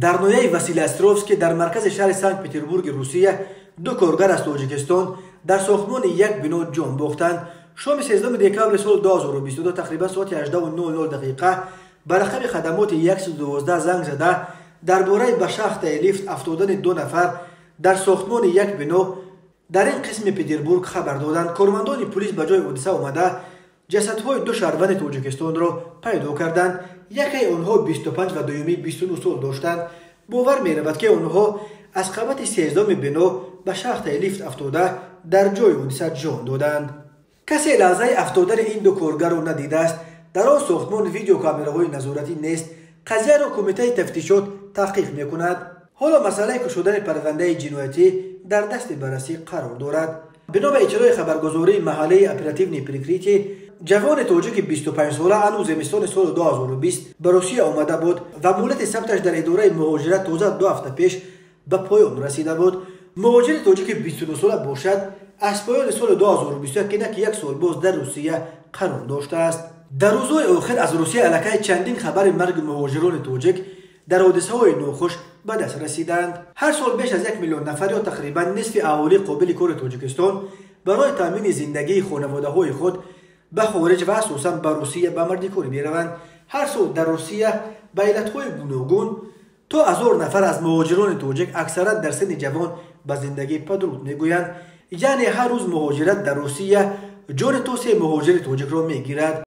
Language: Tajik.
Дар ноҳияи Василеостровский дар маркази шаҳри Санкт-Петербурги Русия ду коргар аз Тоҷикистон дар сохтмони як бино ҷон бохтанд. Шоми 13 декабри соли 2022 тақрибан соати 18:00 дақиқа ба рақами хадамоти 112 занг зада дар бораи ба шахтаи лифт афтодани ду нафар дар сохтмони як бино дар ин қисми Петербург хабар доданд. Кормандони пулис ба ҷои ҳодиса омада ҷасадҳои ду шаҳрванди Тоҷикистонро пайдо карданд. Якаи онҳо 25 ва дуюмӣ 29 сол доштанд. Бовар меравад, ки онҳо аз қабати 13-уми бино ба шахтаи лифт афтода дар ҷои ҳодиса ҷон доданд. Касе лаҳзаи афтодани ин ду коргарро надидааст. Дар он сохтмон видеокамераҳои назоратӣ нест. Қазияро кумитаи тафтишот таҳқиқ мекунад. Ҳоло масъалаи кушодани парвандаи ҷиноятӣ дар дасти баррасӣ қарор дорад. Бино ба иттилои хабаргузории маҳаллии «Оперативное прикрытие», ҷавони тоҷики 25-сола ҳанӯз зимистони соли 2020 ба Русия омада буд ва муҳлати сабташ дар идораи муҳоҷират тоза 2 ҳафта пеш ба поён расида буд. Муҳоҷири тоҷики 29-сола бошад, аз поёни соли 2021, ки на ки як сол боз, дар Русия қарор доштааст. Дар рӯзҳои охир аз Русия аллакай чандин хабари марги муҳоҷирони тоҷик дар ҳодисаҳои нохуш ба даст расиданд. Ҳар сол беш аз 1 миллион нафар ё тақрибан нисфи аҳолии қобили кори Тоҷикистон барои таъмини зиндагии хонаводаҳои худ ба хориҷ ва асосан ба Русия ба мардикорӣ мераванд. Ҳар сол дар Русия ба иллатҳои гуногун то 1000 нафар аз муҳоҷирони тоҷик, аксаран дар синни ҷавон, ба зиндагӣ падруд мегӯянд. Яъне ҳар рӯз муҳоҷират дар Русия ҷони то се муҳоҷири тоҷикро мегирад.